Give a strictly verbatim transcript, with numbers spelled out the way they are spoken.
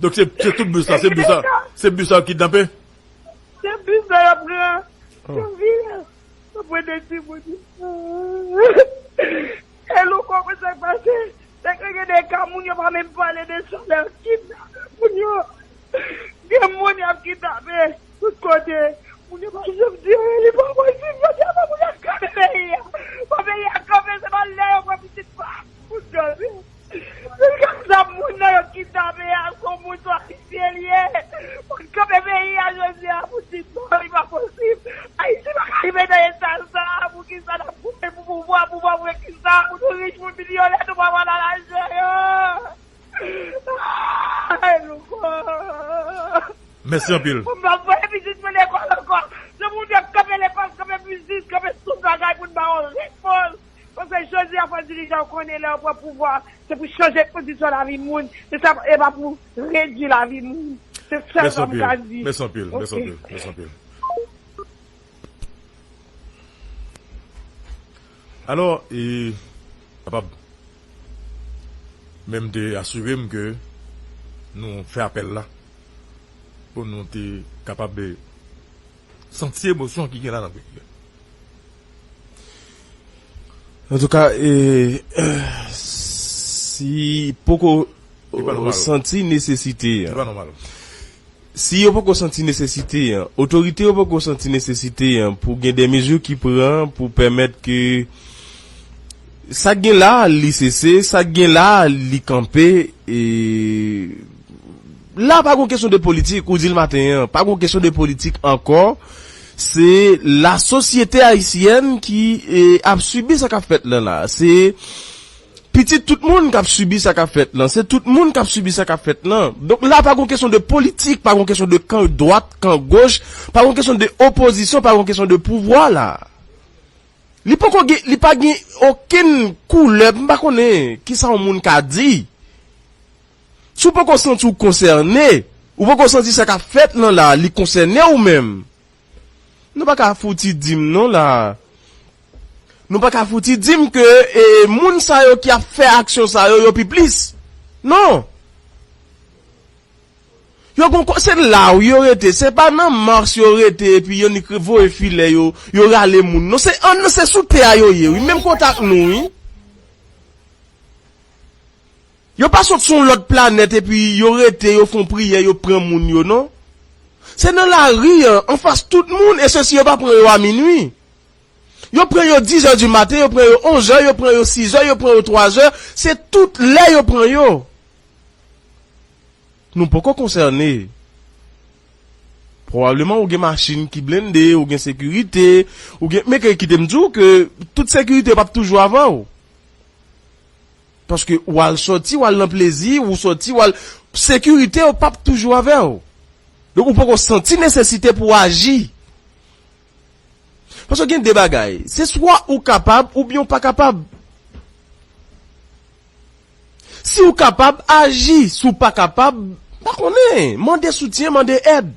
Donk se, se tout bis la, se bis la, se bis la yo kidnape? Se bis la yo pran. Yo vire. Yo pran de timoun. E Louko, konn sa k pase? Se ke gen de ka moun yo pa menm pale de sa, lè yo kidnape moun yo. Gen moun y ap kidnape tout kote. Moun yo pa janm di anyen, li pa posib. Jodi a, fò moun yo kanpe peyi a. Fò peyi a kanpe, se pa lè yo pran pitit pa moun kanpe. Moun kanpe sa moun nan yo kidnape a, se yon moun sou Ayisyen li ye. Moun kanpe peyi a jodi a pou ti non, li pa posib. Ayiti pa ka rive nan eta sa, poukisa n ap goumen pou pouvwa, pouvwa pou kisa, pou nou rich, pou milyonè, nou pa pral al achte yo. Ay, Louko. Mèsi anpil. Mwen pa voye pitit mwen lekòl ankò. Se pou Bondye kanpe lekòl, kanpe biznis, kanpe tout bagay pou n ba yo repons. Paske jodi a fò dirijan yo konnen lè yo pran pouvwa, se pou chanje kondisyon lavi moun. Se sa, e pa pou redui lavi moun. Se sèl sa m ka di. Mèsi anpil, mèsi anpil, mèsi anpil. Alò, e, kapab, men m te asire m ke nou fè apèl la pou nou te kapab, e, santi emosyon ki gen la nan peyi a. Antouka, e, si poko santi nesesite an, si yo poko santi nesesite an, otorite yo poko santi nesesite an pou gen de mezi ki pran pou pèmèt ke sa k gen la, li sese, sa k gen la, li kanpe, e la pa gon kesyon de politik, ou di l maten an, pa gon kesyon de politik ankò, se lasosyete ayisyèn ki, e, ap sibi sa k ap fèt lan la, se pitit tout moun k ap sibi sa k ap fèt lan, se tout moun k ap sibi sa k ap fèt lan. Donk la pa gon kesyon de politik, pa gon kesyon de kan dwat, kan goch, pa gon kesyon de opozisyon, pa gon kesyon de pouvwa la. Li poko gen, li pa gen okenn koulè, m pa konnen kisa yon moun ka di. Si w poko santi w konsène, ou poko santi sa k ap fèt lan la, li konsène w menm. Nou pa ka fouti di m non la. Nou pa ka fouti di m ke, e, moun sa yo ki ap fè aksyon sa yo, yo pi plis. Non. Yo gon ko-, se la wi yo rete, se pa nan mas yo rete epi yo nik voye filè yo, yo rale moun. Non, se an, se sou tè a yo ye, wi, menm kote ak nou, wi. Yo pa sot sou yon lòt planèt epi yo rete, yo fè yon priyè, yo pran moun yo, non. Se nan lari an, anfas tout moun, e sesi yo pa pran yo a minui. Yo pran yo dizè di maten, yo pran yo onzè, yo pran yo sizè, yo pran yo twazè, se tout lè yo pran yo. Nou poko konsène. Pwobableman ou gen machin ki blende, ou gen sekirite, ou gen, men ke kite m di w ke tout sekirite yo p ap toujou avè w. Paske w al sòti, w al nan plezi, ou sòti, w al, sekirite yo p ap toujou avè w. Donk ou poko santi nesesite pou w aji. Paske gen de bagay, se swa ou kapab oubyen ou pa kapab. Si w kapab, aji. Si w pa kapab, pa konnen, mande soutyen, mande èd.